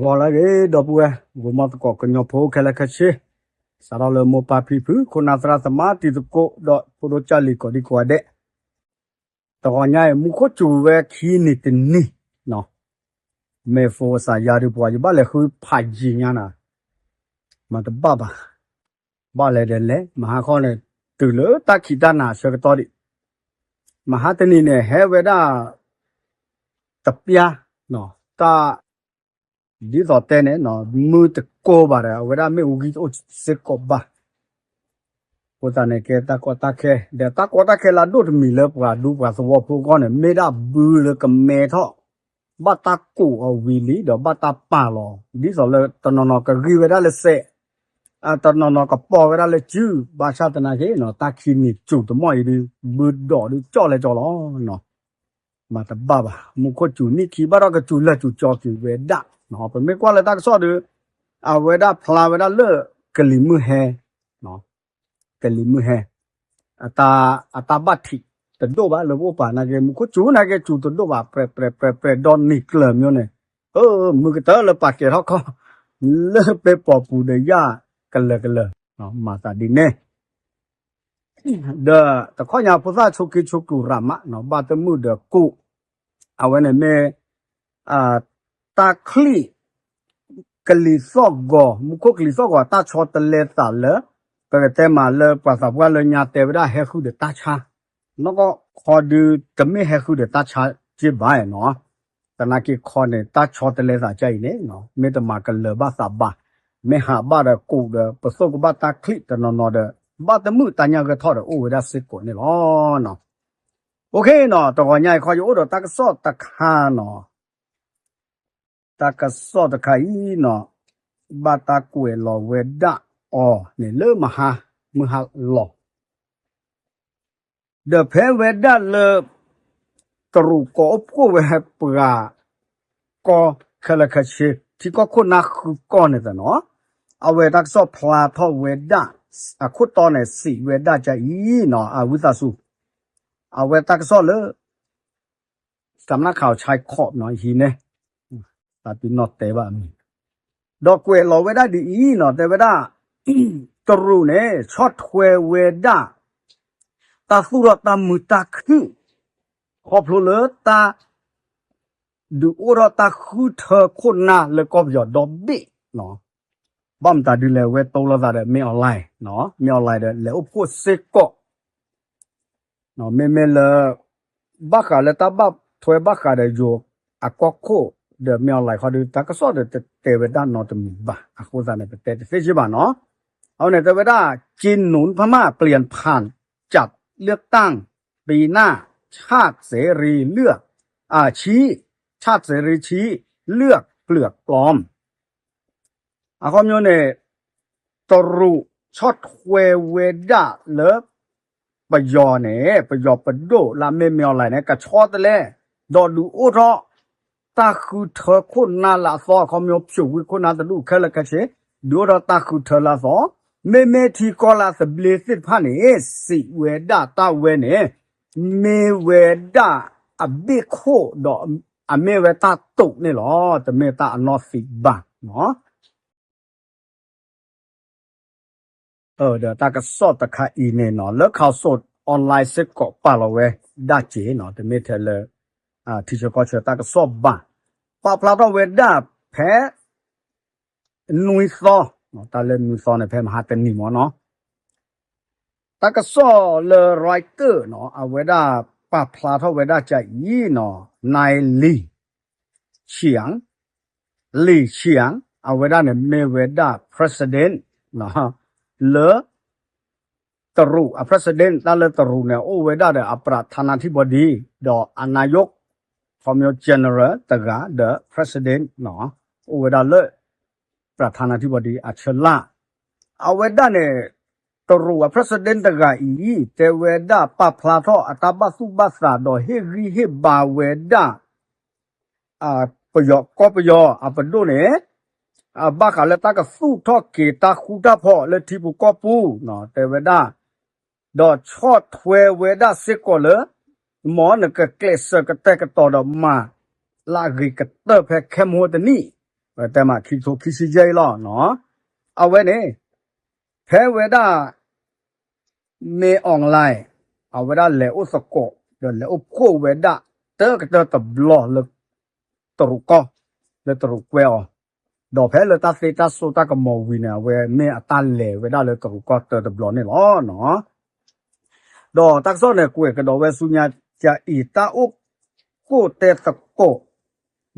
ဂီၤလၢအဂ့ၤ ဒီပုၢ်ဝဲၢ် ဂီၤမီသကိးကညီဖိခဲလၢာ်ခဲဆ့, စးထီၣ်လၢမိၢ်ပၢ်ဖံဖု ခိၣ်နၢ်သရၣ်သမါတံၤသကိး ဒီးဖိဒိၣ်ကၢ်လံၤကိးဒံကိးဂၤဒဲး, တဂီၤညါအံၤ မူခိၣ်စူၤဝဲခံနံၤတနံၤ, မ့ၢ်ဖိစးယါဒုးပှၤ ယဘၣ်လဲၤဃုဖးယံၤညါနၤ, မၤတဘၣ်ဘၣ်, ဘၣ်လဲၤဒီးလဲၤ မဟါခီန့ၣ် တုၤလၢတၢ်ခံးတၢ်နၤအဆၢကတီၢ်ဒံး, မဟါတနံၤန့ၣ် ဟဲဝဲဒၣ် တပျၢ်, တၢ် ဒ်သိးတဲန့ၣ် မုၢ်တကိးဘၣ်ဒီး အဝဲဒၣ်မ့ၣ်အူဂံၢ်တအိၣ်စ့ၢ်ကီးဘၣ်. အဃိသတးန့ၣ် ကဲတၢ်ကီတၢ်ခဲ ဒီးတၢ်ကီတၢ်ခဲလၢအဒိၣ်တမံၤလၢပှၤဒူပှၤသဝီဖိအဂီၢ်န့ၣ် မ့ၢ်ဒၣ်ဘုလၢကမဲထီၣ် ဘၣ်တၢ်ကိးအီၤဝံၤလံ ဒီးဘၣ်တၢ်ပာ်လီၤ ဒ်သိးလၢတနီၤနီၤကဂံၢ်ဝဲဒၣ်လၢစဲး, တနီၤနီၤကပီၤဝဲဒၣ်လၢစု ဘၣ်ဆၣ်သနာ်က့ တၢ်ခံနံၤစူၤတမီၢ်အံၤဒုး ဘုဒီးဒုးကၠီၣ်လဲကၠီလီၤ. မၤတဘၣ်ဘၣ် မူခိၣ်စူၤနံၣ်ခံဘၣ်ဒီးကစူၤလၢာ်စူၤကၠီက့ၤဝဲဒၣ်, ပမ့ၢ်ကွၢ်လၢတၢ်ကစီၣ်ဒီး အဝဲဒၣ်ဖျါဝဲဒၣ်လၢ ကလံၤမုၢ်ဟဲ, ကလံၤမုၢ်ဟဲ, အတၢ်ဘၣ်ထံးတဒိၣ်ဘၣ် လၢပအိၣ်ပာ်နာ်က့ မူခိၣ်စူၤနာ်က့ စူၤတဒိၣ်ဘၣ် ပြဲးပြဲးပြဲးပြဲးဒီးနံၤကျၢၤမျိုးန့ၣ်, မုၢ်ကတၢၢ်လၢပာ်ကဲၤထီၣ်ခီ လၢပဲပီၤပူၤဒီးယၢ်ကလၢာ်ကလၢာ်, မၤသးဒ်န့ၣ် ဒီးတခီညါဖိသၣ်ဆိးက့ဆိးကျူၤရၤမး ဘၣ်တမုာ်ဒီးကိး, အဝဲန့ၣ်မ့ၢ် တၢ်ချံၣ် ကလံၤသီၣ်ဂီၤ မူခိၣ်ကလံၤသီၣ်ဂီၤ တၢ်ဆီတလဲသးလၢ ပကတဲမးလၢပှၤသးပှၢ်လၢညါတဲဝဲဒၣ်ဟဲဃုာ်ဒီးတၢ်ဆါ, နီၢ်ကီၢ်ခီဒုးတမ့ၢ်ဟဲဃုာ်ဒီးတၢ်ဆါက့ဘၣ်နီၤ, သနာ်က့ခီန့ၣ် တၢ်ဆီတလဲသးကါအံၤန့ၣ် မ့ၢ်တမၤကလၢၤဘၣ်သးဘၣ်, မ့ၢ်ဟးဘၣ်ဒီးကိးဒီး ပသိၣ်ကဘၣ်တၢ်ချံၣ်တနီၤနီၤဒီး ဘၣ်တမုာ်တၢ်ညၣ်ဂဲၤထီၣ်ဒီးအိၣ်ဝဲဒၣ်စ့ၢ်ကီးန့ၣ်လီၤ. အိၣ်ခ့နီၤ တဂီၤညါအံၤခီ ယအိၣ်ဒီးတၢ်ကစီၣ်တခါနီၤ, တၢ်ကစီၣ်တခါအံၤနီၤ, ဘၣ်တၢ်ကွဲးလီၤဝဲဒၣ်အီၤန့ၣ်လၢမဟါ, မုၢ်ဟါလီၤ ဒီးဖဲဝဲဒၣ်လၢ တရူးကိးအိၣ်ဖှိၣ်ဝဲပှၤကီၢ်ခဲလၢာ်ခဲဆ့ ထံကီၢ်ခိၣ်နၢ်ဃုကီၢ်န့ၣ်သနီၤ, အဝဲတၢ်ကစီၣ်ဖျါထီၣ်ဝဲဒၣ် အခိၣ်တီန့ၣ်စံးဝဲဒၣ်ကအံၤနီၤ အဝံသးစူၤ, အဝဲတၢ်ကစီၣ်လၢ ကမျၢၢ်ခးအီၤဆဲးခီးနီၤ ဟံးန့ၣ် သးပ့ၤနီၣ်တဲဘၣ်အမံၤ, ဒီးကွဲးလီၤဝဲဒၣ်ဒ်အံၤနီၤ တဲဝဲဒၣ် တရူးန့ၣ် ဆီၣ်ထွဲဝဲဒၣ် တၢ်သူၣ်ထီၣ်တၢ်မုာ်တၢ်ခုၣ် ခီဖျိလၢတၢ် ဒုးအိၣ်ထီၣ်တၢ်ဃုထၢခိၣ်နၢ်လၢကီၢ်ပယီၤဒီဘ့ၣ်နီၤ, ဘၣ်မတၤဒုးလဲၣ် ဝဲတိလိာ်သးဒီး မင်းအောင်လှိုင်နီၤ, မင်းအောင်လှိုင်ဒီး လဲၤအိၣ်ဖှိၣ်စ့ၢ်ကီး မ့မ့ၢ်လၢ ဘၣ်ဃးလၢတၢ်ဘၣ်ထွဲဘၣ်ဃးဒီးယိၤအကီၢ်ခိၣ်ဒီး မင်းအောင်လှိုင်ခီဒုး တၢ်ကစီၣ်ဒီးတတဲဝဲဒၣ်နီတမံၤဘၣ် အဃိသတးန့ၣ် ပတဲတသ့စ့ၢ်ဘၣ်နီၤ, အဝဲန့ၣ်တဲဝဲဒၣ် จีนหนุนพม่าเปลี่ยนผ่านจัดเลือกตั้งปีหน้า ชาติเสรีเลือก อ่า ชี้ ชาติเสรีชี้ เลือกเปลือกปลอม အခီပညီန့ၣ် တရူးဆီၣ်ထွဲဝဲဒၣ်လၢ ပယီၤန့ၣ် ပယီၤပဒိၣ်လၢအမ့ၢ် မင်းအောင်လှိုင်န့ၣ် ကဆီတလဲ ဒီးဒုးအိၣ်ထီၣ် တၢ်ဃုထၢခိၣ်နၢ်လၢအသီ အခီပညီ ဖြိုခွင်းခိၣ်နၢ်တဒူၣ်ခဲလၢာ်ခဲဆ့ ဒုးအိၣ်ထီၣ်တၢ်ဃုထၢလၢအသီ, မ့မ့ၢ်ထံကီၢ်လၢအသဘျ့သ့ၣ်တဖၣ်န့ၣ် စံးဝဲဒၣ်တၢ်ဝဲန့ၣ် မ့ၢ်ဝဲဒၣ်အဘ့ၣ်ခိၣ်ဒီး အမ့ၢ်ဝဲတၢ်တိာ်န့ၣ်လီၤ. တမ့ၢ်တၢ်အနီၢ်သံးဘၣ်နီၤ. ဒီးတၢ်ကစီၣ်တခါအံၤန့ၣ်နီၤ လၢ ข่าวสดออนไลน์ စ့ၢ်ကီးပာ်လီၤဝဲဒၣ်က့ၤနီၤ တမ့ၢ်ထဲလၢ ထံဆၢကီၢ်ဆၢတၢ်ကစီၣ်ဘၣ်. ပာ်ဖျါထီၣ်ဝဲဒၣ်ဖဲ နွံသီ, တၢ်လၢနွံသီန့ၣ် ဖဲမဟါတနံၤမ့ၢ်နီၤ တၢ်ကစီၣ်လၢ Reuters နီၤ အဝဲဒၣ်ပာ်ဖျါထီၣ်ဝဲဒၣ်ကအံၤနီၤ နၢၤလံၣ်ဆံၣ် လံၣ်ဆံၣ် အဝဲဒၣ်န့ၣ်မ့ၢ်ဝဲဒၣ် president လၢ တရူး အ president တၢ်လၢတရူးန့ၣ် အိၣ်ဝဲဒၣ်ဒီးအ ประธานาธิบดี ဒီးအ นายก ခီပညီ general တဂၤဒီး president အိၣ်ဝဲဒၣ်လၢ ประธานาธิบดี အဆၢလၢ် အဝဲဒၣ်န့ၣ် တရူးအ president တဂၤအံၤ တဲဝဲဒၣ်ပာ်ဖျါထီၣ်အတၢ်ဘၣ်သူၣ်ဘၣ်သးဒီးဟ့ၣ်ဂံၢ်ဟ့ၣ်ဘါဝဲဒၣ် ပယီၤကီၢ်ပယီၤအပဒိၣ်န့ၣ် ဘၣ်ဃးလၢတၢ်ကသူၣ်ထီၣ်က့ၤတၢ်ဃူတၢ်ဖိးလၢထံပူၤကီၢ်ပူၤ တဲဝဲဒၣ် ဒီးဆီၣ်ထွဲဝဲဒၣ်စ့ၢ်ကီးလၢ မ်နကကျဲးစၢးကတဲာ်ကတီၤဒီးမၤလၢအဂ့ၤကတၢၢ်ဖဲခဲမိၢ်တနံၣ် ပတဲမးခံကထိခံဆံယဲၢ်အံၤလီၤ. အဝဲန့ၣ် ဖဲဝဲဒၣ် မင်းအောင်လှိုင် အဝဲဒၣ်လဲၤအိၣ်သကိး ဒီးလဲၤအိၣ်ဖှိၣ်ဝဲဒၣ် တၢကတၢၢ်တဘျီလၢ တရူးကီၢ် လၢတရူးကွဲအီၤ, ဒီးဖဲလၢတၢ်သ့တၢ်စိတၢ်ကမီၤဝံၤန့ၣ် အဝဲမ့ၢ်အတၢ်လဲၤဝဲဒၣ်လၢတရူးကီၢ်တၢတဘျီန့ၣ်လီၤ. ဒီးတၢ်ကစီၣ်န့ၣ် ကွဲးကဒီးဝဲဆူညါ ကၠၤအံၤ တၢ်အိၣ်ဖှိၣ်တဲသကိး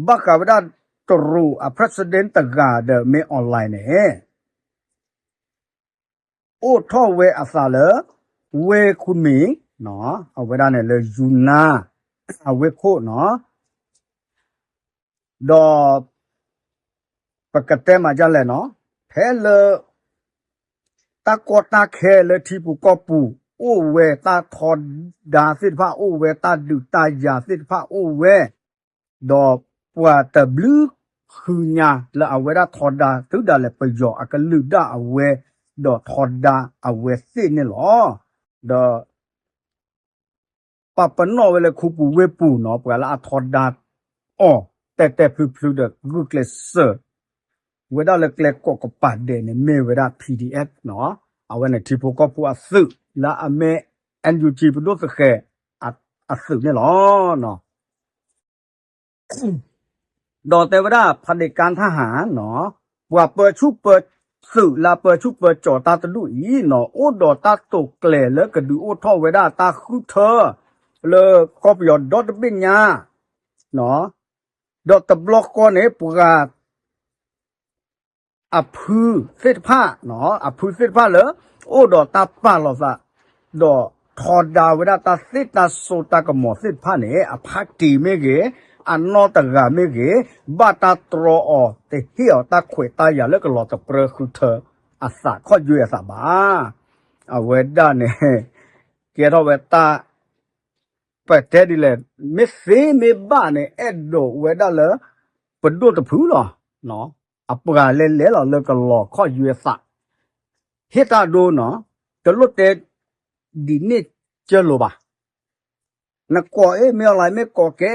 ဘၣ်ဃးဝဲဒၣ်တရူးအ president တဂၤဒီး မင်းအောင်လှိုင် န့ၣ် အိၣ်ထီၣ်ဝဲအသးလၢ ဝ့ၢ်ခွံမံၤ အဝဲဒၣ်န့ၣ်လၢ ယူနါ အဝ့ၢ်ခိၣ်နီၤ, ဒီး ပကတဲမးဒ်လဲၣ်နီၤ, ဖဲလၢ တၢ်ကီတၢ်ခဲလၢထံပူၤကီၢ်ပူၤ အိၣ်ဝဲတၢ်ထီဒါသ့ၣ်တဖၣ် အိၣ်ဝဲတၢ်ဒုးတၢ်ယၤသ့ၣ်တဖၣ်အိၣ်ဝဲ, ဒီးပှၤတဘျုးဃုညါလၢအဝဲဒၣ်ထီဒါ တုၤဒၣ်လဲာ်ပယီၤအကလုာ်ဒၣ်အဝဲ ဒီးထီဒါအဝဲသ့ၣ်န့ၣ်လီၤ. ဒီး ပပနီၣ်ဝဲလၢခူပူၤဝ့ၢ်ပူၤနီၤ, ပှၤလၢအထီဒါအီၤ တဲာ်တဲာ်ဖျုးဖျုးဒီးဂုာ်ကျဲးစၢး ဝဲဒၣ်လၢကျဲကိးကပၤဒဲးန့ၣ် မ့ၢ်ဝဲဒၣ် PDF နီၤ, အဝဲန့ၣ်ထံဖိကီၢ်ဖိအသုး လၢအမ့ၢ် NUG ပဒိၣ်သဃဲၤ အသုးန့ၣ်လီၤ. ဒီးတဲဝဲဒၣ် ဖးဒ့းကါထၣ်ဟၣ်နီၤ, ပှၤပၢဆူၣ်ပၢ သုးလၢပၢဆူၣ်ပၢကၠီၤတၢ်တဒူၣ်အံၤနီၤ အိၣ်ဒီးတၢ်တိာ်ကျဲၤလၢကဒုးအိၣ်ထီၣ်ဝဲဒၣ်တၢ်ဃုထၢ လၢကီၢ်ပယီၤဒီတဘ့ၣ်ညါ ဒီးတဘျီဃီန့ၣ် ပှၤ အဖုသ့ၣ်တဖၣ်, အဖုသ့ၣ်တဖၣ်လၢ အိၣ်ဒီးတၢ်ပာ်လီၤသး ဒီးထီဒါဝဲဒၣ်တၢ်သ့တၢ်စိတၢ်ကမီၤသ့ၣ်တဖၣ်န့ၣ် အဖးတံၢ်မ့ၢ်ဂ့ၤ, အနီၢ်တဂၤမ့ၢ်ဂ့ၤ, ဘၣ်တၢ်တြီအီၤ တဟ့ၣ်အီၤတၢ်ခွဲးတၢ်ယာ်လၢကလီၤတပြၢဃုထၢအသးခီၣ်ယွဲအသးဘၣ်. အဝဲဒၣ်န့ၣ် ကဲထီၣ်ဝဲတၢ် ပတဲဒ်လဲၣ်, မ့ၢ်သ့မ့ၢ်ဘၣ်န့ၣ် အဲၣ်ဒိးဝဲဒၣ်လၢ ပဒိၣ်တဖုလီၤ. အပှၤလဲၤလဲၤလီၤလၢကလီၤခီၣ်ယွဲသး, ဟ့ၣ်တၢ်ဒိနီၤ, တလိၣ်တဲဒ်န့ၣ်ကၢလိာ်ဘၣ်. နကိးအ့ၣ် မ့ၢ်အီၤလၢမ့ၢ်ကိးကဲ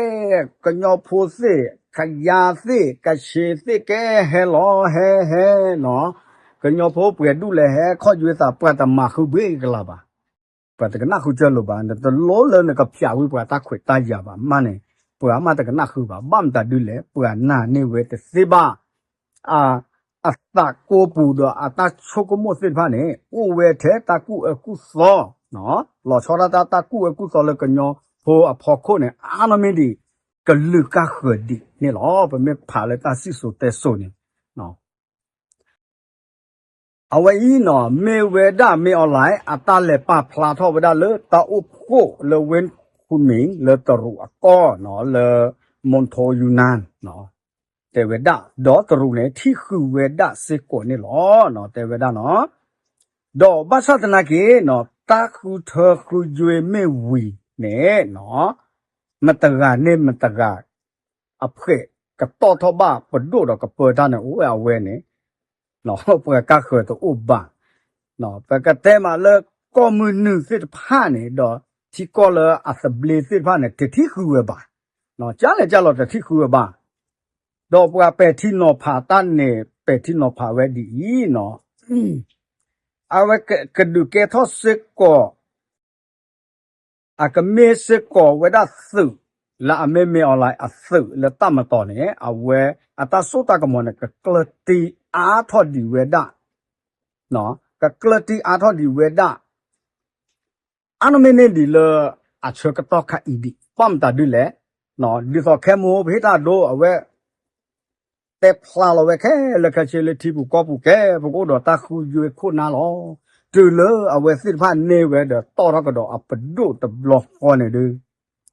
ကညီဖိသ့ၣ်, ကယၤသ့ၣ်ကဆ့သ့ၣ်ကဲဟဲလီၤဟဲဟဲနီၤ, ကညီဖိပှဲၤဒူၣ်လဲၤဟဲခီၣ်ယွဲသး ပှၤတမၤဃုဘှ့ကလၤဘၣ်. ပှၤတကနၣ်ဃုကၢလိာ်ဘၣ်, နတလိၣ်လၢနကဖျးဝံၤပှၤတၢ်ခွဲးတၢ်ယာ်ဘၣ်မးန့ၣ်, ပှၤမးတကနၣ်ဃုဘၣ်. ဘၣ်မတၤဒုလဲၣ်, ပှၤနာ်န့ၢ်ဝဲတသ့ဘၣ်. အသးကိးပူၤဒီးအတၢ်ဆိကမိၣ်သ့ၣ်တဖၣ်န့ၣ် အိၣ်ဝဲထဲတၢ်ကူၣ်အၢကူၣ်သီ, လီၤဆီဒၣ်တၢ်တၢ်ကူၣ်အၢကူၣ်သီလၢကညီဖိအဖီခိၣ်န့ၣ် အါနီၢ်မ့ၢ်ဒံး ကလုာ်ကါဃၢၤဒံးန့ၣ်လီၤ. ပမ့ၢ်ဖးလၢတၢ်စံၣ်စိၤတဲစိၤန့ၣ် အဝဲအံၤနီၤ မ့ၢ်ဝဲဒၣ် မင်းအောင်လှိုင် အတၢ်လဲၤပာ်ဖျါထီၣ်ဝဲဒၣ်လၢတၢ်အိၣ်ဖှိၣ်လၢ ဝ့ၢ်ခွံမံၤ လၢတရူးအကီၢ်နီၤ လၢ မွန်ထိယူနန် တဲဝဲဒၣ် ဒီးတရူးန့ၣ် ထံၣ်ဃုာ်ဝဲဒၣ်စ့ၢ်ကီးန့ၣ်လီၤ. တဲဝဲဒၣ်နီၤ ဒီးဘၣ်ဆၣ်သနာ်က့နီၤ တၢ်ဃုထၢဃုယွဲမ့ၢ်ဝံၤန့ၣ်နီၤ မတဂၤန့ၢ်မတဂၤ အဖှဲးကတီၢ်ထီၣ်ဘၣ်ပဒိၣ်ဒီးကပၢတၢ်န့ၣ် အိၣ်ဝဲအဝဲန့ၣ် ပှၤကါဃၢၤတအိၣ်ဘၣ်. ပကတဲမးလၢကီၢ်မုၢ်နုာ်သ့ၣ်တဖၣ်န့ၣ် ဒီးထံကီၢ်လၢအသဘျ့သ့ၣ်တဖၣ်န့ၣ် တထံၣ်ဃုာ်ဝဲဘၣ်. ကၢ်လဲၣ်ကၢ်လီၤတထံၣ်ဃုာ်ဝဲဘၣ်. ဒီးပှၤပဲာ်ထံနီၤဖးတၢ်န့ၣ် ပဲာ်ထံနီၤဖးဝဲဒ်အံၤနီၤ အဝဲကဒုးကဲထီၣ်စ့ၢ်ကီး အကမ့ၢ်စ့ၢ်ကီးဝဲဒၣ်သုး လၢအမ့ၢ်မ့ၢ်အီၤလၢအသုးလၢတၢ်မတီၤန့ၣ် အဝဲအတၢ်စိတၢ်ကမီၤန့ၣ် ကကျၢၢ်တံၢ်အါထီၣ်ဒံးဝဲဒၣ်, ကကျၢၢ်တံၢ်အါထီၣ်ဒံးဝဲဒၣ် အါနီၢ်မ့ၢ်န့ၢ်ဒံးလၢ အဆၢကတီၢ်ခါအံၤဒံး ဘၣ်မတၤဒုလဲၣ်, ဒ်သိးခဲမုၢ်ဟိပဟ့ၣ်တၢ်ဒိ အဝဲ တဲဖျါလီၤဝဲခဲလၢာ်ခဲဆ့လၢထံပူၤကီၢ်ပူၤကဲ ပကအိၣ်ဒီးတၢ်ဃုယွဲခိၣ်နၢ်လီၤ. တုၤလၢအဝဲသ့ၣ်တဖၣ်န့ၢ်ဝဲဒီးတီၢ်ထီၣ်ကဒီးအပဒိၣ်တဘျီဃီန့ၣ်ဒီး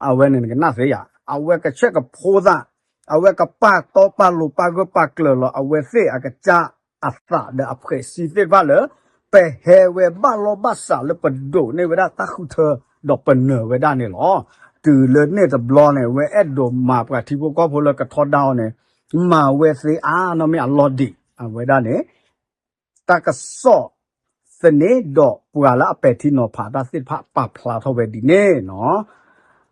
အဝဲန့ၣ်နကနၣ်သ့ဧါ, အဝဲကဆဲးကဖိသး, အဝဲကပာ်တီပာ်လိၤပာ်ဂၢၢ်ပာ်ကျၢၤလီၤ အဝဲသ့ၣ်အကစၢ်အသးဒီးအဖှဲးစ့သ့ၣ်တဖၣ်လၢ ပဟဲဝဲဘၣ်လီၢ်ဘၣ်စးလၢပဒိးန့ၢ်ဝဲဒၣ်တၢ်ဃုထၢ ဒီးပနၢၤဝဲဒၣ်န့ၣ်လီၤ. တုၤလၢန့ၣ်တဘျီန့ၣ် အဝဲအဲၣ်ဒိးမၤပှၤထံဖိကီၢ်ဖိလၢကထီဒါအီၤန့ၣ် မၤဝဲသ့အါနီၢ်မ့ၢ်အလီၢ်ဒံး အဝဲဒၣ်န့ၣ် တၢ်ကစီၣ်သန့ ဒီးပှၤလၢအပဲာ်ထံနီၤဖးတၢ်သ့ၣ်တဖၣ်ပာ်ဖျါထီၣ်ဝဲဒ်န့ၣ်နီၤ.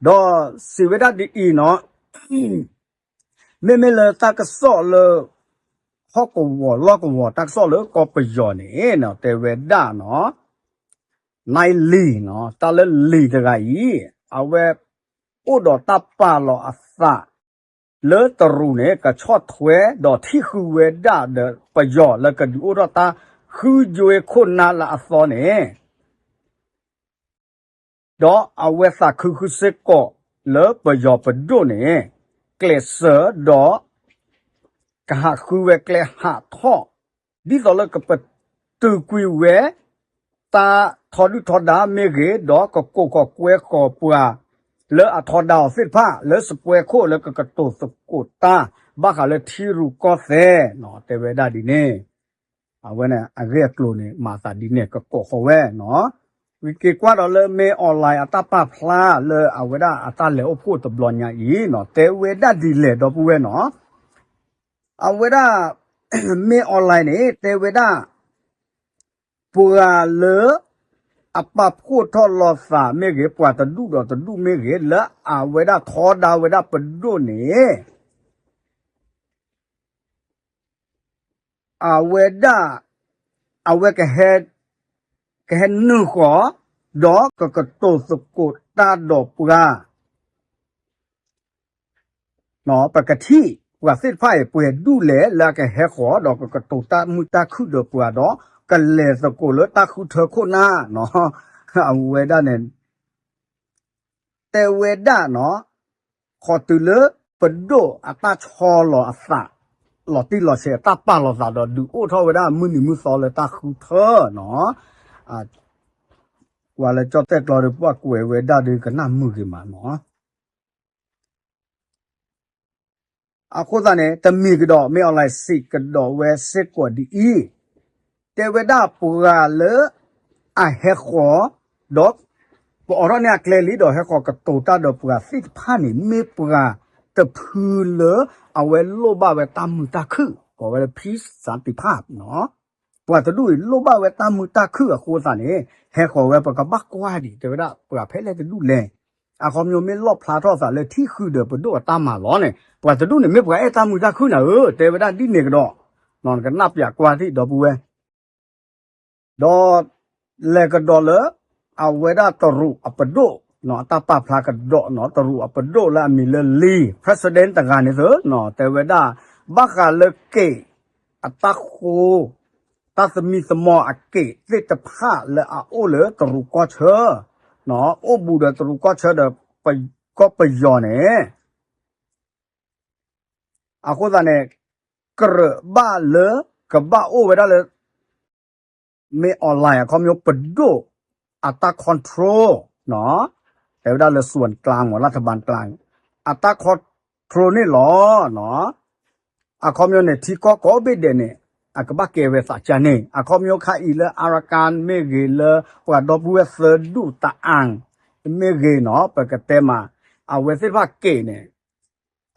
ဒီးစံးဝဲဒၣ်ဒ်အံၤနီၤ မ့မ့ၢ်လၢတၢ်ကစီၣ်လၢ ဟီၣ်ကဝီၤလီၢ်ကဝီၤတၢ်ကစီၣ်လၢကီၢ်ပယီၤန့ၣ်နီၤ တဲဝဲဒၣ်နီၤ နလံၤနီၤ တၢ်လၢလံၤတဂၤအံၤ အဝဲအိၣ်ဒီးတၢ်ပာ်လီၤအသး လၢတရူးန့ၣ် ကဆီၣ်ထွဲဒီးထံၣ်ဃုဝဲဒၣ်ဒီးပယီၤလၢကဒုးအိၣ်ထီၣ်တၢ်ဃုယွဲၢ်ခိၣ်နၢ်လၢအသီန့ၣ် ဒီးအဝဲသးခုဃုစ့ၢ်ကီးလၢပယီၤပဒိၣ်န့ၣ် ကျဲးစၢးဒီး ကဟးဃုဝဲကျဲဟးထီၣ် ဒ်သိးလၢကပတုာ်ကွံာ်ဝဲ တၢ်ထီဒုၣ်ထီဒါမ့ၢ်ဂ့ၤ ဒီးကကိးဃီၤကွဲဃီၤပှၤ လၢအထီဒါအီၤသ့ၣ်တဖၣ် လၢစပွဲခိၣ်လၢကကတိၤသကိးတၢ် ဘၣ်ဃးလၢထံရူၢ်ကီၢ်သဲးနီၤ တဲဝဲဒၣ်ဒ်န့ၣ် အဝဲန့ၣ်အဂ့ၢ်အကျိၤန့ၣ် မၤသးဒ်န့ၣ် ကကိးဃီၤဝဲနီၤ. ဝံၤက့ၤကွၢ်ဒီးလၢ မင်းအောင်လှိုင် အတၢ်ပာ်ဖျါလၢအဝဲဒၣ်အတၢ်လဲၤအိၣ်ဖှိၣ်တဘျီညါအံၤနီၤ တဲဝဲဒၣ်ဒ်လဲၣ်ဒီပုၢ်ဝဲၢ်နီၤ. အဝဲဒၣ် မင်းအောင်လှိုင် န့ၣ် တဲဝဲဒၣ် ပှၤလၢ အပာ်ဖှိၣ်ထီၣ်လိာ်သးမ့ၢ်ဂ့ၤ ပှၤတဒူၣ်ဒီးတဒူၣ်မ့ၢ်ဂ့ၤ လၢအဝဲဒၣ်ထီဒါဝဲဒၣ်ပဒိၣ်န့ၣ် အဝဲဒၣ် အဝဲကဟဲ ကဟဲနုာ်ဃီၤ ဒီးကကတိၤသကိးတၢ်ဒီးပှၤ ပကထံၣ် ပှၤသ့ၣ်တဖၣ်အံၤ ပှဲၤဒူၣ်လဲၣ် လၢအကဟဲဃီၤ ဒီးကကတိၤတၢ်မုာ်တၢ်ခုၣ်ဒီးပှၤဒီး ကလဲၤသကိးလၢတၢ်ဃုထၢခိၣ်နၢ်နီၤ အဝဲဒၣ်န့ၣ် တဲဝဲဒၣ်နီၤ ဃီၤတုၤလၢပဒိၣ်အတၢ်ဆီလီၤအသး လီၤတံၢ်လီၤဆဲးအတၢ်ပာ်လီၤသးဒီး ဒုးအိၣ်ထီၣ်ဝဲဒၣ်မုၢ်နံၤမုၢ်သီလၢတၢ်ဃုထၢနီၤ ပှၤလၢကၠီၣ်တဲၣ်ကျီဒီး ပှၤကွဲးဝဲဒၣ်ဒီးကနၣ်မုာ်ဂ့ၤမးနီၤ. အဃိသတးန့ၣ် တမံၤကဒီး မင်းအောင်လှိုင် စံးကဒီးဝဲစ့ၢ်ကီးဒ်အံၤ, တဲဝဲဒၣ်ပှၤလၢအဟဲဃီၤ ဒီး ပအိးထီၣ်န့ၢ်အကျဲလံဒီး ဟဲဃီၤကတိၤတၢ်ဒီးပှၤသ့ၣ်တဖၣ်န့ၣ် မ့ၢ်ပှၤတဖုလၢအဝဲလိၣ်ဘၣ်ဝဲတၢ်မုာ်တၢ်ခုၣ် ကိးဝဲလၢ ဖံစၣ်တံၢ်ဖၣ် ပှၤတဒူၣ်အံၤ လိၣ်ဘၣ်ဝဲတၢ်မုာ်တၢ်ခုၣ်အဃိသတးန့ၣ် ဟဲဃီၤဝဲ ပကဘၣ်ကွၢ်ဒံး တဲဝဲဒၣ်ပှၤဖဲလဲၣ်တဒူၣ်လဲၣ်. အခီပညီမ့ၢ်လီၣ်ဖျါထီၣ်သးလၢထံၣ်ဃုာ်ဒီးပဒိၣ်အတၢ်မၤလီၤန့ၣ် ပှၤတဒူၣ်န့ၣ် မ့ၢ်ပှၤအဲၣ်တၢ်မုာ်တၢ်ခုၣ်နၤဧၢ တဲဝဲဒၣ်ဒ်န့ၣ်ကဒီး နကနၣ်ပၠးကွၢ်ထံၣ်ဒီပုၢ်ဝဲၢ် ဒီး လဲၤကဒီးလၢ အဝဲဒၣ်တရူးအပဒိၣ် အတၢ်ပာ်ဖျါကဒီးနီၤ တရူးအပဒိၣ်လၢအမံၤလၢ Lee President တဂၤန့ၣ်သ့ၣ်နီၤ တဲဝဲဒၣ် ဘၣ်ဃးလၢက့း အတၢ်ဃိ တၢ်သမံသမိးအက့းသ့ၣ်တဖၣ်လၢအအိၣ်လၢတရူးကီၢ်ဆၢ အိၣ်ဘူးဒီးတရူးကီၢ်ဆၢဒီး ကီၢ်ပယီၤန့ၣ် အဃိသတးန့ၣ် ကြၢးဘၣ်လၢ ကဘၣ်အိၣ်ဝဲဒၣ်လၢ မင်းအောင်လှိုင် အခီပညီပဒိၣ်အတၢ် control တဲဝဲဒၣ်လၢ ส่วนกลาง မ့ၢ် รัฐบาลกลาง အတၢ် control န့ၣ်လီၤ. အခီပညီန့ၣ် ထံကီၢ်ကိးဘ့ၣ်ဒဲးန့ၣ် အကဘၣ်ကဲဝဲသးကါန့ၣ် အခီပညီခါအံၤလၢ Arakan မ့ၢ်ဂ့ၤ လၢပှၤဒီပုၢ်ဝဲၢ်သၢဒူၣ်တအၣ် မ့ၢ်ဂ့ၤနီၤ ပကတဲမး အဝဲသ့ၣ်တဖၣ်က့းန့ၣ်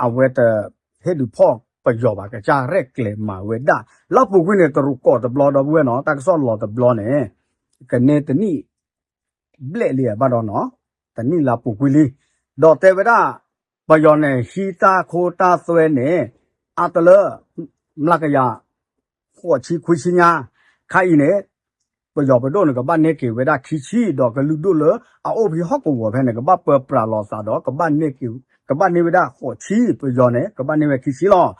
အဝဲတဟ့ၣ်ဒုးဖီၣ်ပယီၤဘၣ် ကစၢ်ရဲၣ်ကျဲၤမၤဝဲဒၣ် လၢအပူၤကွံာ်န့ၣ် တရူးကိးတဘျီဒီပုၢ်ဝဲၢ်နီၤ တၢ်ကစီၣ်လီၤတဘျီန့ၣ် ကန့ၢ်တနံၣ် ဘျဲၣ်လံဘၣ်ဒီးနီၤ တနံၣ်လၢအပူၤကွံာ်လံ ဒီးတဲဝဲဒၣ် ပယီၤန့ၣ် ဟံးတၢ်ခိတၢ်သွဲန့ၣ် အါတလၢ မျးကယၤ ဃိးဆံခွံဆံညါ ခါအံၤန့ၣ် ပယီၤပဒိၣ်န့ၣ် ကဘၣ်န့ၢ်က့ၤဝဲဒၣ်ခံဆံ ဒီးကလုာ်ဒိၣ်လၢအအိၣ်ဖဲဟီၣ်ကဝီၤဖဲန့ၣ် ကဘၣ်ပၢပြးလီၤသးဒီး ကဘၣ်န့ၢ်ဝဲဒၣ်ဃိးဆံ ပယီၤန့ၣ် ကဘၣ်န့ၢ်ဝဲခံဆံလီၤ.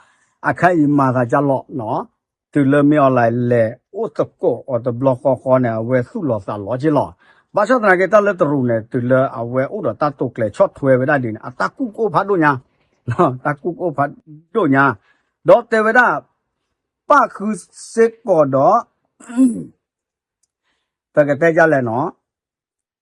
အခါအံၤမၤသးကၢ်လီၤနီၤ တုၤလၢမ့ၢ်အီၤလဲၤလဲၤအိၣ်သကိးအီၤတဘျီဃီဃီန့ၣ် အဝဲသူၣ်လီၤသးလီၤက့လီၤ. ဘၣ်ဆၣ်သနာ်က့တၢ်လၢတရူးန့ၣ် တုၤလၢအဝဲအိၣ်ဒီးတၢ်တိာ်ကျဲၤဆီၣ်ထွဲဝဲဒၣ်ဒ်န့ၣ် အတၢ်ကူၣ်ကအိၣ်ဖးဒိၣ်ညါ တၢ်ကူၣ်ကအိၣ်ဖးဒိၣ်ညါ ဒီးတဲဝဲဒၣ် ပၣ်ဃုစ့ၢ်ကီးဒီး ပကတဲဒ်လဲၣ်နီၤ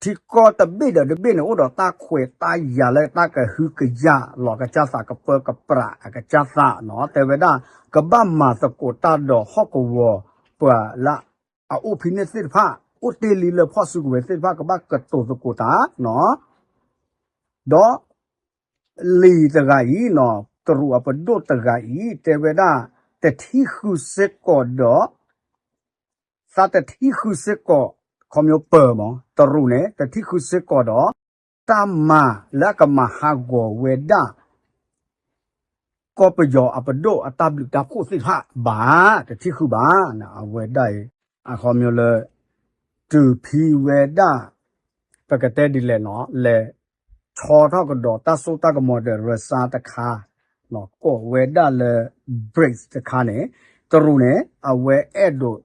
ထံကီၢ်တဘ့ၣ်ဒီးတဘ့ၣ်န့ၣ် အိၣ်ဒီးတၢ်ခွဲးတၢ်ယာ်လၢတၢ်ကဟုကယာ်လီၤကစၢ်သး ကပၢကပြးအကစၢ်သးနီၤ တဲဝဲဒၣ် ကဘၣ်မၤသကိးတၢ်ဒီးဟီၣ်ကဝီၤပှၤလၢအအိၣ်ဖဲန့ၣ်သ့ၣ်တဖၣ် အိၣ်တ့ၢ်လံလၢဖီၣ်စုကဝဲၤသ့ၣ်တဖၣ် ကဘၣ်ကတိၤသကိးတၢ်နီၤ ဒီး လံာ်တဂၤအံၤနီၤ တရူးအပဒိၣ်တဂၤအံၤ တဲဝဲဒၣ် တထံၣ်ဃုာ်စ့ၢ်ကီးဒီး သးတထံၣ်ဃုာ်စ့ၢ်ကီး ခီပညီပၢၤမး တရူးန့ၣ် တထံၣ်ဃုာ်စ့ၢ်ကီးဒီး တၢ်မၤလၢအကမၤဟးဂီၤဝဲဒၣ် ကီၢ်ပယီၤအပဒိၣ်အတၢ်ဘျုးတၢ်ဖှိၣ်သ့ၣ်တဖၣ်ဘၣ်, တထံၣ်ဃုာ်ဘၣ်. အဝဲဒၣ်အံၤ အခီပညီလၢ တုၤဖံဝဲဒၣ် ပကတဲဒ်လဲၣ်နီၤ လဲၤဆီထီၣ်ကဒီးတၢ်စိတၢ်ကမီၤဒီး Russia တခါ ကိးဝဲဒၣ်လၢ BRICS တခါန့ၣ် တရူးန့ၣ် အဝဲအဲၣ်ဒိး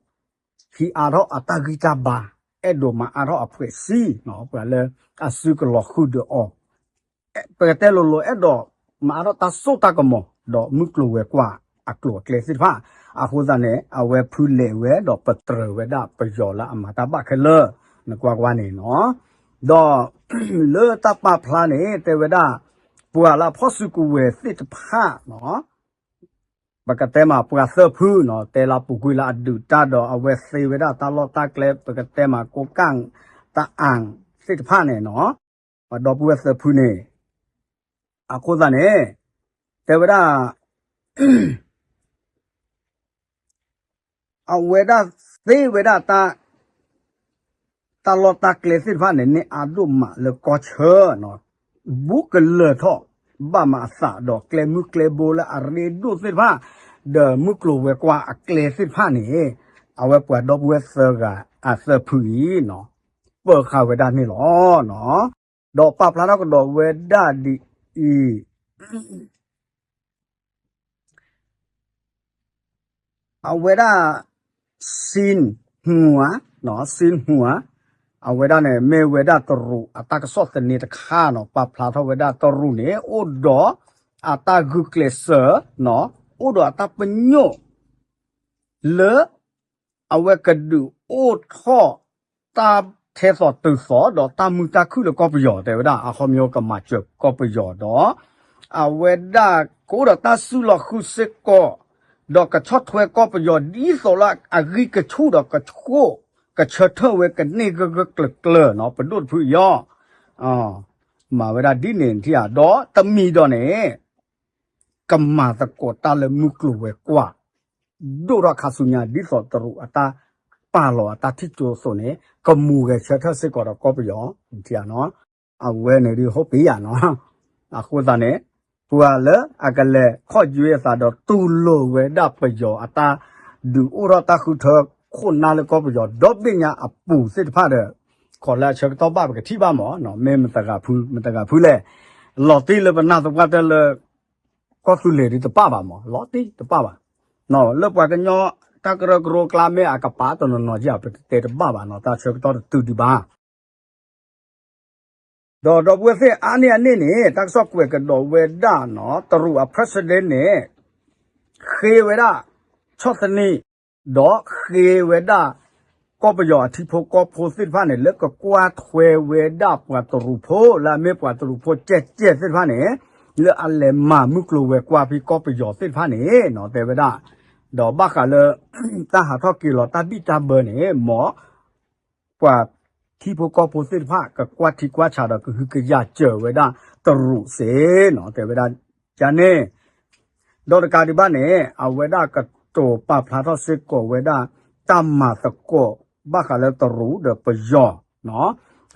ဟံးအါထီၣ်အတၢ်ဂံၢ်တၢ်ဘါ, အဲၣ်ဒိးမၤအါထီၣ်အဖှဲးစံနီၤ ပှၤလၢအစုကလီၤဃုာ်ဒီးအီၤ ပကတဲလိၤလိၤ အဲၣ်ဒိးမၤအါထီၣ်တၢ်စိတၢ်ကမီၤ ဒီးမုၢ်ကျိၤဝဲၤကွာ်အကျိၤအကျဲသ့ၣ်တဖၣ်. အဃိသတးန့ၣ် အဝဲဖုလဲၤဝဲဒီးပတြၢၤဝဲဒၣ်ပယီၤလၢအမၤတၢ်ဘၣ်ခဲလၢာ် နကွၢ်ကွၢ်န့ၣ်နီၤ. ဒီး လၢတၢ်ပာ်ဖျါန့ၣ် တဲဝဲဒၣ် ပှၤလၢအဖီၣ်စုကဝဲၤသ့ၣ်တဖၣ်နီၤ ပကတဲမးပှၤသၢဖုနီၤ တဲလၢပူၤကွံာ်လၢအဒုးတၢ်ဒီး အဝဲသ့ဝဲဒၣ်တၢ်လီၢ်တၢ်ကျဲ ပကတဲမး ကိးကၣ် တအၣ်သ့ၣ်တဖၣ်န့ၣ်နီၤ ပှၤဒီပုၢ်ဝဲၢ်သၢဖုန့ၣ် အဃိသတးန့ၣ် တဲဝဲဒၣ် အဝဲဒၣ်သ့ဝဲဒၣ် တၢ်လီၢ်တၢ်ကျဲသ့ၣ်တဖၣ်န့ၣ် န့ၢ်အါဒိၣ်မးလၢကီၢ်ဆၢနီၤ ဘူးကလၢၤထီၣ် ဘၣ်မၤအသးဒီးကျဲမုၢ်ကျဲဘိလၢအရ့ဒိၣ်သ့ၣ်တဖၣ် ဒီးမုၢ်ကျိၤဝဲၤကွာ်အကျဲသ့ၣ်တဖၣ်န့ၣ် အဝဲပှၤဒီပုၢ်ဝဲၢ်သၢဂၤအသၢဖုအံၤနီၤ ပၢၤဃာ်ဝဲဒၣ်န့ၣ်လီၤ. ဒီးပာ်ဖျါထီၣ်ကဒီးဝဲဒၣ်ဒ်အံၤ အဝဲဒၣ် Shin Hua, Shin Hua အဝဲဒၣ်န့ၣ် မ့ၢ်ဝဲဒၣ်တရူးအတၢ်ကစီၣ်သန့တခါနီၤ ပာ်ဖျါထီၣ်ဝဲဒၣ်တရူးန့ၣ် အိၣ်ဒီးအတၢ်ဂုာ်ကျဲးစၢး အိၣ်ဒီးအတၢ်ပညိၣ် လၢ အဝဲကဒုးအိၣ်ထီၣ် တၢ်ထဲသိးတုၤသိးဒီးတၢ်မုာ်တၢ်ခုၣ်လၢကီၢ်ပယီၤ တဲဝဲဒၣ် အခီပညီကမၤစၢၤကီၢ်ပယီၤဒီး အဝဲဒၣ်ကအိၣ်ဒီးတၢ်စုလီၤဃုာ်စ့ၢ်ကီး ဒီးကဆီၣ်ထွဲကီၢ်ပယီၤဒ်သိးလၢအဂံၢ်ကဆူၣ်ဒီးကဆှိၣ် ကဆၢထၢၣ်ဝဲကန့ၢ်ဂၢၢ်ဂၢၢ်ကျၢၤကျၢၤနီၤ ပဒိၣ်တဖုအံၤ မၤဝဲဒၣ်ဒ်န့ၣ်ထံၣ်ဧါ ဒီးတမံၤဒီးန့ၣ် ကမၤသကိးတၢ်လၢမုၢ်ကျိၤဝဲၤကွာ် ဒိၣ်ထီၣ်ခါဆူညါ ဒ်သိးတရူးအတၢ်ပာ်လီၤအတၢ်ထံၣ်ကၠိအသိးန့ၣ် ကမူၤဂဲၤဆၢထၢၣ်စ့ၢ်ကီးဒီးကီၢ်ပယီၤ ထံၣ်ဧါနီၤ အဝဲန့ၣ်ဒုး hope ယၤနီၤ အဃိသတးန့ၣ် ပှၤလၢအကလဲၤခီၣ်ယွဲအသးဒီးတူၢ်လိာ်ဝဲဒၣ်ပယီၤအတၢ်ဒုးအိၣ်ထီၣ်တၢ်ဃုထၢခိၣ်နၢ်လၢကီၢ်ပယီၤဒီဘ့ၣ်ညါအပူၤသ့ၣ်တဖၣ်ဒီး ခိးလၢအဆၢကတီၢ်ဘၣ်ပကထံၣ်ဘၣ်မး မ့ၢ်မတဂၤဖု မတဂၤဖုလဲၣ် လီၤတံၢ်လၢပနၢ်သပှၢ်တၢၢ်လၢ ကီၢ်သူလ့ၤဒုးတပၣ်ဘၣ်မး လီၤတံၢ်တပၣ်ဘၣ် လၢပှၤကညီတၢ်ကရၢကရိအကျါမ့ၢ်အကပာ်တနီၤနီၤက့ ပတဲတဘၣ်ဘၣ်နီၤ တၢ်ဆၢကတီၢ်တတုၤဒံးဘၣ် ဒီးဒီပုၢ်ဝဲၢ်သ့ၣ်အါန့ၢ်အန့ၣ်န့ၣ် တၢ်ကစီၣ်ကွဲးကဒီးဝဲဒၣ်နီၤ တရူးအ president န့ၣ် ဃ့ဝဲဒၣ် ဆီၣ်သနံး ဒီးဃ့ဝဲဒၣ် ကီၢ်ပယီၤအထံဖိကီၢ်ဖိသ့ၣ်တဖၣ်န့ၣ် လၢကကွၢ်ထွဲဝဲဒၣ်ပှၤတရူးဖိ လၢအမ့ၢ်ပှၤတရူးဖိကဲကဲသ့ၣ်တဖၣ်န့ၣ် လၢအလဲၤမၤမုၢ်ကျိၤဝဲၤကွာ်ဖဲကီၢ်ပယီၤသ့ၣ်တဖၣ်န့ၣ်နီၤ တဲဝဲဒၣ် ဒီးဘၣ်ဃးလၢ တၢ်ဟးထီၣ်က့ၤလီၤတၢ်ဘံၣ်တၢ်ဘၢန့ၣ် မ် ပှၤထံဖိကီၢ်ဖိသ့ၣ်တဖၣ် ကကွၢ်ထံကွၢ်ဆးဒီးကဟုကယာ်စၢၤဝဲဒၣ်တရူးစ့ၢ်နီၤ တဲဝဲဒၣ် ကန့ၣ် ဒီးတကးဒံးဘၣ်န့ၣ် အဝဲဒၣ်ကတိၤပာ်ဖျါထီၣ်စ့ၢ်ကီးဝဲဒၣ် တၢ်မၤသကိး ဘၣ်ဃးလၢတရူးဒီးပယီၤ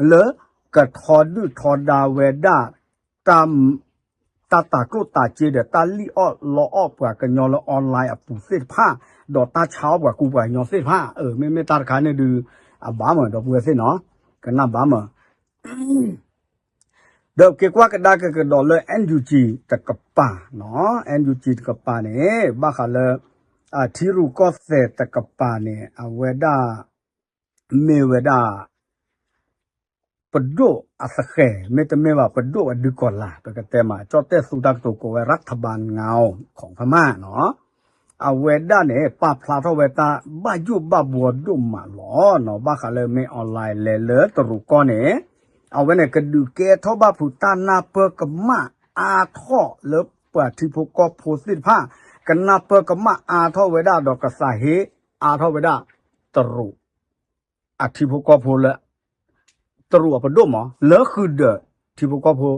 လၢကထီဒုၣ်ထီဒါဝဲဒၣ် တၢ် တၢ်တၤကျိၣ်တၤစ့ဒီး တၢ်လံၣ်အီၣ်လီအီၣ်ပှၤကညီလၢ online အပူၤသ့ၣ်တဖၣ် ဒီးတၢ်ဆါအီၣ်ပှၤကူပှၤကညီသ့ၣ်တဖၣ် မ့မ့ၢ်တၢ်တခါန့ၣ်ဒုး အဘၣ်မး ဒီပုၢ်ဝဲၢ်သ့ၣ်နီၤ ကနၣ်ဘၣ်မး ဒီးက့ၤကွၢ်ကဒါက့ၤကဒီးလၢ NUG တကပၤနီၤ NUG တကပၤန့ၣ် ဘၣ်ဃးလၢ အထံရူၢ်ကီၢ်သဲးတကပၤန့ၣ် အဝဲဒၣ် မ့ၢ်ဝဲဒၣ် ပဒိၣ်အသဃဲၤ မ့တမ့ၢ်ဘၣ် ပဒိၣ်အဒုးကီၤလၤ ပကတဲမး ကၠီၣ်တဲၣ်သူတၢ်ကတိၤကိးဝဲ ရၤထဘၢၣ်ငါအိၣ် ခီဖမးနီၤ အဝဲဒၣ်န့ၣ် ပာ်ဖျါထီၣ်ဝဲတၢ်ဘၣ်ယိၣ်ဘၣ်ဘှီဒိၣ်မးလီၤနီၤ ဘၣ်ဃးလၢမ့ၢ် online လဲၤလၢတရူးကီၢ်န့ၣ် အဝဲန့ၣ် ကဒုးကဲထီၣ်ဘၣ်ဖုးတၢ်နၢ်ပၢၢ်ကမၣ်အါထီၣ်လၢပှၤထံဖိကီၢ်ဖိသ့ၣ်တဖၣ် ကနၢ်ပၢၢ်ကမၣ်အါထီၣ်ဝဲဒၣ်ဒီးကသးဟ့အါထီၣ်ဝဲဒၣ် တရူး အထံဖိကီၢ်ဖိလၢ တရူးအပဒိၣ်မး လၢဃုာ်ဒီးထံဖိကီၢ်ဖိ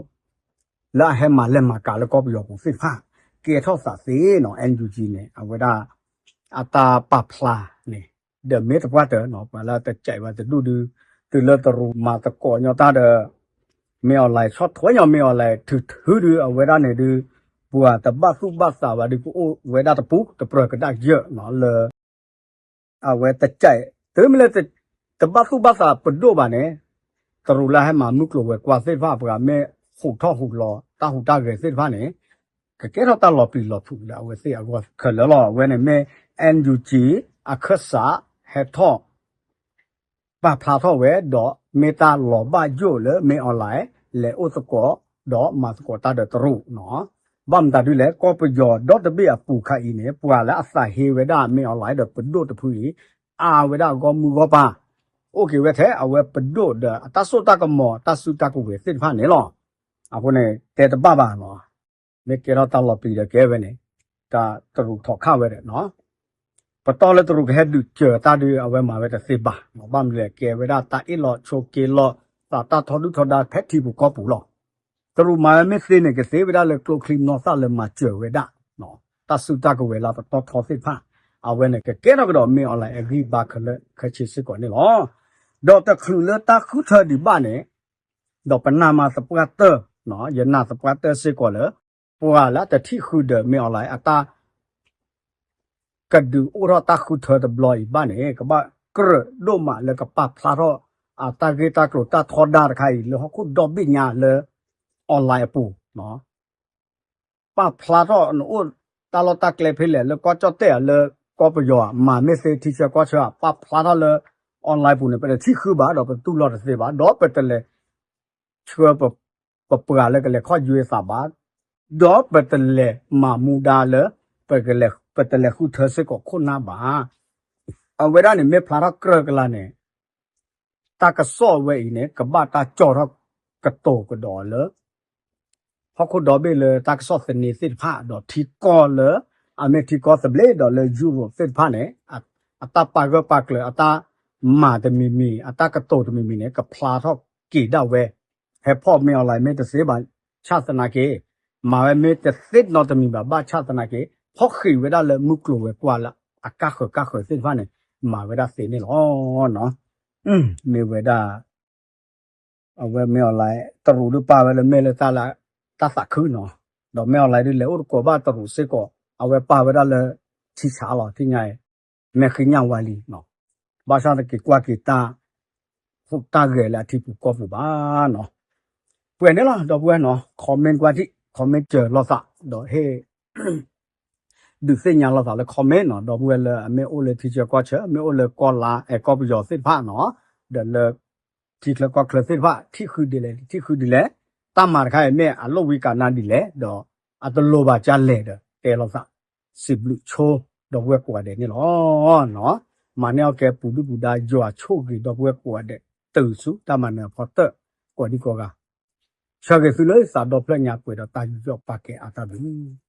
လၢအဟဲမၤလဲၢ်မၤကၤလၢကီၢ်ပယီၤပူၤသ့ၣ်တဖၣ် ကဲထီၣ်သးသ့နီၤ NUG န့ၣ် အဝဲဒၣ် အတၢ်ပာ်ဖျါန့ၣ် ဒီးမ့ၢ်တပှၢ်တၢၢ်နီၤ ပှၤလၢတကးဘၣ်တဒူၣ်ဒုး တုၤလၢတရူးမၤသကိးညီတၢ်ဒီး မ့ၢ် online ဆီၣ်ထွဲညီ မ့ၢ် online ထုးထုးဒုး အဝဲဒၣ်န့ၣ်ဒုး ပှၤတဘၣ်သူၣ်ဘၣ်သးဘၣ်ဒီး ကအိၣ်ဝဲဒၣ်တပူၤ တပြၢၤကဒါကယၢၢ်လၢ အဝဲတကဲး တုၤမ့ၢ်လၢ တဘၣ်သူၣ်ဘၣ်သးပဒိၣ်ဘၣ်န့ၣ် တရူးလၢဟဲမၤမုၢ်ကျိၤဝဲၤကွာ်သ့ၣ်တဖၣ် ပှၤမ့ၢ်ဟူးထီၣ်ဟူးလီၤ တၢ်ဟူးတၢ်ဂဲၤသ့ၣ်တဖၣ်န့ၣ် ကကဲထီၣ်တၢ်လီၤပျံၤလီၤဖုးလၢအဝဲသ့ၣ်အဂီၢ်ခဲလၢာ်လီၤ. အဝဲန့ၣ်မ့ၢ် NUG အခၢၣ်စး ဟဲထီၣ် ပာ်ဖျါထီၣ်ဝဲ ဒီးမ့ၢ်တၢ်လီၤဘၣ်ယိၣ်လၢ မင်းအောင်လှိုင် လဲၤအိၣ်သကိး ဒီးမၤသကိးတၢ်ဒီးတရူးနီၤ. ဘၣ်မတၤဒ်လဲၣ် ကီၢ်ပယီၤဒီတဘ့ၣ်အပူၤခါအံၤန့ၣ် ပှၤလၢအသးဟ့ဝဲဒၣ် မင်းအောင်လှိုင် ဒီးပဒိၣ်တဖုအံၤ အါဝဲဒၣ်အဂီၢ်မုၢ်ဂီၢ်ပၤ အိၣ်က့ၤဝဲထဲအဝဲပဒိၣ်ဒီးအတၢ်စိတၢ်ကမီၤ တၢ်စုတၢ်ကဝဲၤသ့ၣ်တဖၣ်န့ၣ်လီၤ. အဃိန့ၣ် တဲတဘၣ်ဘၣ်နီၤ. မ့ၢ်ကဲထီၣ်တၢ်လီၤပျံၤဒီးကဲဝဲန့ၣ် တၢ်တရူးထီၣ်ခၣ်ဝဲဒီးနီၤ ပတီၢ်လၢတရူးကဟဲဒုးစၢၤတၢ်ဒုး အဝဲမၤဝဲတသ့ဘၣ်. ဘၣ်မနုၤလဲၣ် ကဲဝဲဒၣ်တၢ်အ့ၣ်လိာ်ဆိးက့လိာ်သး တၢ်ထီဒုၣ်ထီဒါဖဲထံပူၤကီၢ်ပူၤလီၤ. တရူးမၤဝဲမ့ၢ်သ့န့ၣ် ကသ့ဝဲဒၣ်လၢကျိချံမျိာ်သၣ်လၢမၤစၢၤဝဲဒၣ် တၢ်စုတၢ်ကဝဲၤလၢတတီထီသ့ၣ်တဖၣ် အဝဲန့ၣ်ကကဲထီၣ်ကဒီး မင်းအောင်လှိုင် အဂံၢ်ဘါခဲလၢာ်ခဲဆ့စ့ၢ်ကီးန့ၣ်လီၤ. ဒီးတချုးလၢတၢ်ဃုထၢဒံးဘၣ်န့ၣ် ဒီးပနာ်မးသပှၢ်တၢၢ်, ယနာ်သပှၢ်တၢၢ်စ့ၢ်ကီးလၢ ပှၤလၢအတထံၣ်ဃုာ်ဒီး မင်းအောင်လှိုင် အတၢ် ကဒုးအိၣ်ထီၣ်တၢ်ဃုထၢတဘျီအံၤဘၣ်န့ၣ် ကဘၣ်ကြၢးဒိၣ်မးလၢကပာ်ဖျါထီၣ် အတၢ်ဂ့ၢ်တၢ်ကျိၤတၢ်ထီဒါတခါအံၤ လၢဟီၣ်ခိၣ်ဒီဘ့ၣ်ညါလၢ online အပူၤ ပာ်ဖျါထီၣ်နအိၣ်တၢ်လီၢ်တၢ်ကျဲဖဲလဲၣ် လၢကီၢ်ကၠီၣ်တဲၣ်ဧါ လၢကီၢ်ပယီၤဧါ မၤမ့ၢ်သ့ထံဆၢကီၢ်ဆၢဧါ ပာ်ဖျါထီၣ်လၢ online ပူၤန့ၣ် ပတထံၣ်ဃုာ်ဘၣ် ဒီးပတူၢ်လိာ်တသ့ဘၣ် ဒီးပတလဲၤဆှၢပပှၤလၢကလဲၤခီၣ်ယွဲသးဘၣ်, ဒီးပတလဲၤမၤမူဒါလၢ ပတလဲၤဃုထၢစ့ၢ်ကီးခိၣ်နၢ်ဘၣ်. အဝဲဒၣ်န့ၣ်မ့ၢ်ဖျါထီၣ်ကြၢးကလာ်န့ၣ် တၢ်ကစီၣ်ဝဲအံၤန့ၣ် ကဘၣ်တၢ်ကၠီထီၣ်ကတိၤကဒီးလၢ ဟီၣ်ခိၣ်ဒီဘ့ၣ်လၢတၢ်ကစီၣ်သန့သ့ၣ်တဖၣ် ဒီးထံကီၢ်လၢ အမ့ၢ်ထံကီၢ်သဘျ့ဒီးလၢ Europe သ့ၣ်တဖၣ်န့ၣ် အတၢ်ပာ်ဂၢၢ်ပာ်ကျၢၤ အတၢ်မၤတမံၤမံၤ အတၢ်ကတိၤတမံၤမံၤန့ၣ် ကဖျါထီၣ်က့ၤဒၣ်ဝဲ ဟဲဖီၣ်မ့ၢ် online မ့ၢ်တသ့ဘၣ်ဆၣ်သနာ်က့ မၤဝဲမ့ၢ်တသ့နီတမံၤဘၣ် ဘၣ်ဆၣ်သနာ်က့ ဖီၣ်ဃံးဝဲဒၣ်လၢမုၢ်ကျိၤဝဲၤကွာ်လၢအကါဃၢၤကါဃၢၤသ့ၣ်တဖၣ်န့ၣ် မၤဝဲဒၣ်သ့န့ၣ်လီၤ. မ့ၢ်ဝဲဒၣ် အဝဲမ့ၢ် online တရူးဒုးပာ်ဝဲလၢမ့ၢ်လၢတၢ်လၢ တၢ်သးခုနီၤ, ဒီးမ့ၢ် online ဒုးလဲၤအိၣ်တကိးဘၣ်တရူးစ့ၢ်ကီး အဝဲပာ်ဝဲဒၣ်လၢ ထံဆးလီၤ ထံၣ်ညါအံၤ မဲာ်ဃံးညၣ်ဝါလံနီၤ, ဘၣ်ဆၣ်တက့ၤကွၢ်က့ၤတၢ် ဟူးတၢ်ဂဲၤလၢအထံပူၤကီၢ်ပူၤဘၣ်နီၤ. ပှဲၤန့ၣ်လီၤ ဒီပုၢ်ဝဲၢ်နီၤ comment ကွၢ်ထံၣ် comment စၢၤလိာ်သး ဒီးဟ့ၣ် ဒုးသ့ၣ်ညါလိာ်သးလၢ comment နီၤ, ဒီပုၢ်ဝဲၢ်လၢအမ့ၢ်အိၣ်လၢထံဆၢကီၢ်ဆၢ မ့ၢ်အိၣ်လၢကီၢ်လါ အဲ ကီၢ်ပယီၤသ့ၣ်တဖၣ်နီၤ, ဒီးလၢ ထံချၢကီၢ်ချၢသ့ၣ်တဖၣ် ထံၣ်ဃုဒ်လဲၣ် ထံၣ်ဃုဒ်လဲၣ်, တၢ်မၤတခါအံၤမ့ၢ်အလိၣ်ဝံၤကးနါဒ်လဲၣ်, ဒီးအတလိၤဘၣ်ကၢ်လဲၣ်ဒီး တဲလိာ်သး စံးဘျုးဆိ ဒီပုၢ်ဝဲၢ်ကိးဂၤဒဲးန့ၣ်လီၤ. မၤန့ၢ်အီၣ်ကဲပူၤဒုၣ်ပူၤဒါ ယွၤဆိၣ်ဂ့ၤဒီပုၢ်ဝဲၢ်ကိးဂၤဒဲး တုၤဆူတၢ်မၤနၢၤအဖီတၢၣ် ကိးဒံကိးဂၤ, ဆၢဂ့ၤသုလၢသးဒီဖျၢၣ်ညါပှဲၤဒီးတၢ်ယူးယီၣ်ပာ်ကဲအါတၢ်ဘျုး